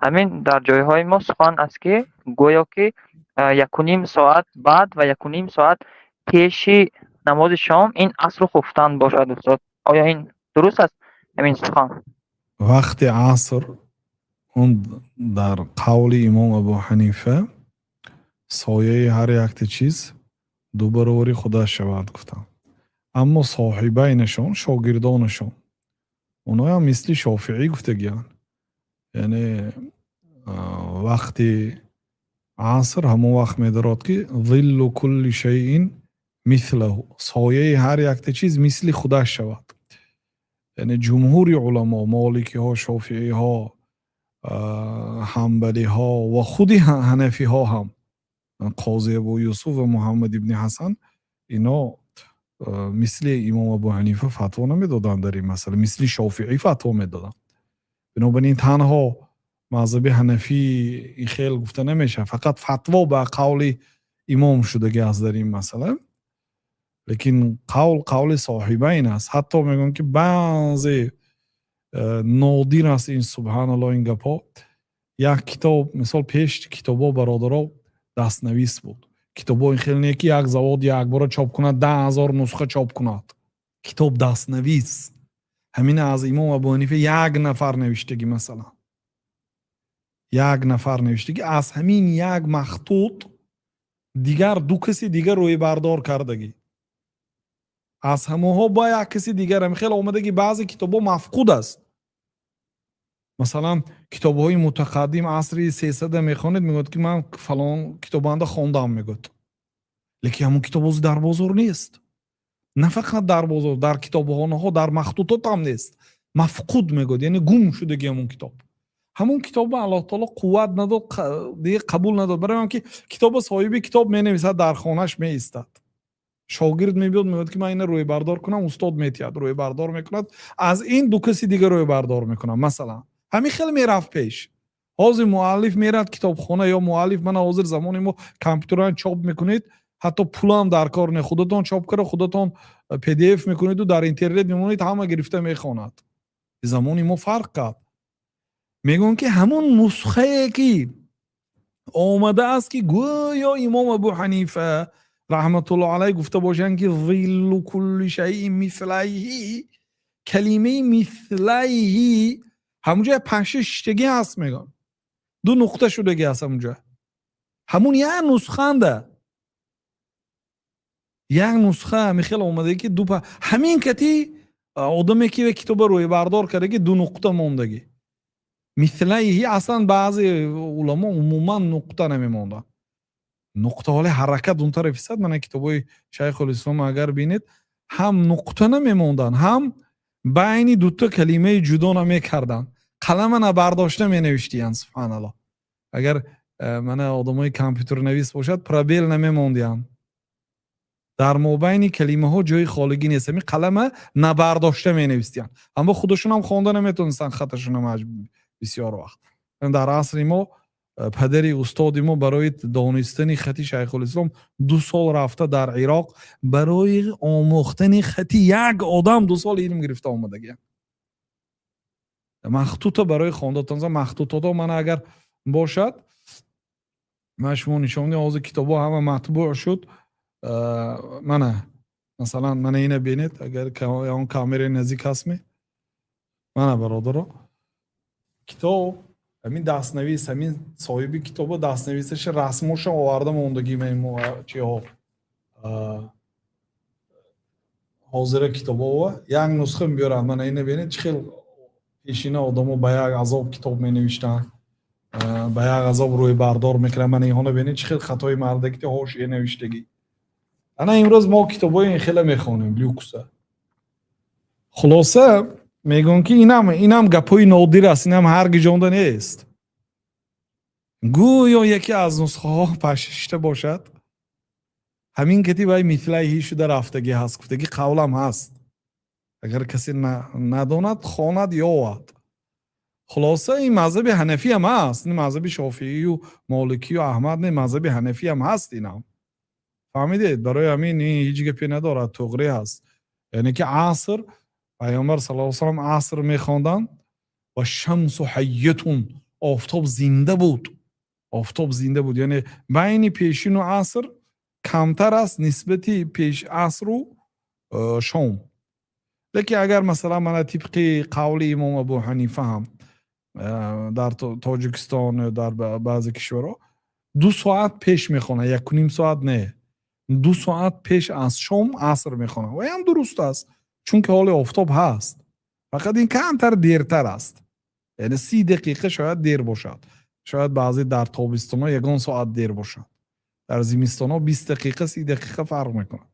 Ҳамин дар ҷойҳои мо сухан аст, ки гӯё ки 1,5 соат баъд ва 1,5 соат пеши намози шом ин асру хуфтан бошад, устод. Оё ин дуруст аст, ҳамин сухан? Вақти аср он дар қавли имом Абу Ҳанифа сояи ҳар якта чиз ду баробари худаш шавад, гуфтанд. Аммо соҳибайнашон, шогирдонашон, оноям мисли Шофиӣ гуфтагианд, яъне вақти аср ҳамон вақт медарод, ки ظل كل شيء مثله, сояи ҳар якта чиз мисли худаш шавад. Яъне ҷумҳури уламо, моликиҳо, шофииҳо, ҳанбалиҳо ва худи ҳанафиҳо ҳам, қози Абу Юсуф ва Муҳаммад ибни Ҳасан, ино мисли имом Абу Ҳанифа фатво намедоданд дар ин масъала, мисли Шофиӣ фатво медоданд. Бинобар ин танҳо мазҳаби ҳанафӣ ин хел гуфта намешавад, фақат фатво ба қавли имом шудагӣ аст дар ин масъала, лекин қавл қавли соҳибайн аст. Ҳатто мегӯянд, ки баъзе нодир аст ин, субҳаналлоҳ, ин гапҳо. Як китоб, мисол, пеш китобҳо, бародаро, дастнавис буд. Китобҳо ин хел не, ки як завод якбора чоп кунад, 10 000 нусха чоп кунад. Китоб дастнавис, ҳамина аз имом Абу Ҳанифа як нафар навиштагӣ, масалан, як нафар навиштагӣ, аз ҳамин як махтут дигар ду каси дигар рӯйбардор кардагӣ, аз ҳамонҳо ба як каси дигар ҳам хеле омадагӣ. Баъзе китобҳо мафқуд аст. Масалан, китобҳои мутақаддим, асри 300-а мехонед, мегӯяд, ки ман фалон китобанда хондам, мегӯяд, лекин ҳамон китоб ҳозир дар бозор нест. На фақат дар бозор, дар китобхонаҳо, дар махтутот ҳам нест. Мафқуд мегӯяд, яъне гум шудаги ҳамон китоб. Ҳамон китоба Аллоҳ таоло қувват надод, дига қабул надод, барои он ки китоба соҳиби китоб менависад, дар хонааш меистад, шогирд мебиёд, мегӯяд, ки ман ина рӯйбардор кунам, устод метиҳад, рӯйбардор мекунад, аз ин ду каси дига рӯйбардор мекунад, масалан. Ҳамин хел мерафт пеш. Ҳозир муаллиф мерад китобхона ё муаллиф, мана, ҳозир замони мо компютеран чоп мекунед, ҳатто пулам дар кор не, худатон чоп карда, худатон PDF мекунеду дар интернет мемонед, ҳама гирифта мехонад. Замони мо фарқ кард. Мегӯям, ки ҳамон нусхае, ки омадааст, ки гӯё имом Абу Ҳанифа раҳматуллоҳ алайҳ гуфта бошанд, ки ظل كل شيء مثله, калимаи мислайҳи ҳамунҷо панҷ-шаш шиштагӣ ҳаст, мегӯям, ду нуқта шудагӣ ҳаст ҳамунҷо. Ҳамун як нусханда, як нусха ҳамин хел омада, ки ду ҳамин кати одаме, ки китоба рӯйбардор кардаги, ду нуқта мондагӣ. Мислайҳи аслан баъзе уламо умуман нуқта намемонданд. Нуқта ҳоле ҳаракат он тараф истад. Мана, китобҳои Шайхулислом агар бинед, ҳам нуқта намемонданд, ҳам байни дута калимаи ҷудо намекарданд, қалама набардошта менавиштиянд. Субҳаналлоҳ, агар мана одамои компютернавис бошад, пробел намемондиянд, дар мобайни калимаҳо ҷои холигӣ нест, ҳамин қалама набардошта менавистиянд. Аммо худашонам хонда наметонистанд хаташона бисёр вақт. Дар асри мо падари устоди мо барои донистани хати Шайхулислом 2 сол рафта дар Ироқ, барои омӯхтани хати як одам 2 сол илм гирифта омадагиям. Махтута барои хондатон, махтутото мана, агар бошад, ман шумо нишон медиҳам. Ҳозир китобҳо ҳама матбуъ шуд. Мана, масалан, мана ина бинед, агар он камераи наздик ҳастме. Мана, бародаро, китоб ҳамин дастнавис, ҳамин соҳиби китоба дастнависаша, расмоша оварда мондагӣ. Чиҳо ҳозира китобова як нусха мебиёрад. Мана ина бинед, чӣ хел пешина одамо ба як азоб китоб менавиштанд, ба як азоб рӯйбардор мекунанд. Мана инҳоро бинед, чӣ хел хатои мардакити ҳошия навиштагӣ. Ана имрӯз мо китобҳои ин хела мехонем, люкса. Хулоса, мегӯям, ки инам гапҳои нодир аст, инам ҳар гиҷонда нест. Гӯё яке аз нусхаҳо пашишта бошад, ҳамин кати вай мислайҳи шуда рафтагӣ ҳаст, гуфтагӣ қавлам ҳаст. Агар касе надонад, хонад, ёвад. Хулоса, ин мазҳаби ҳанафиам ҳаст, ин мазҳаби шофиию моликию Аҳмад не, мазҳаби ҳанафиам ҳаст инам. Фаҳмидед? Барои ҳамин ин ҳеҷ гапе надорад, туғрӣ ҳаст. Яъне ки аср, Пайғамбар саллаллоҳу алайҳи васаллам аср мехонданд ва شمس حية. Офтоб зинда буд, офтоб зинда буд, яъне байни пешину аср камтар аст нисбати пеш асру шом. Лекин агар, масалан, мана тибқи қавли имом Абу Ҳанифа ҳам дар Тоҷикистон ё дар баъзе кишварҳо 2 соат пеш мехонад, 1,5 соат не, 2 соат пеш аз шом аср мехонад. Ваям дуруст аст, чунки ҳоли офтоб ҳаст, фақат ин камтар дертар аст, яъне 30 дақиқа шояд дер бошад. Шояд баъзе дар тобистонҳо ягон соат дер бошад, дар зимистонҳо 20 дақиқа, 30 дақиқа фарқ мекунад.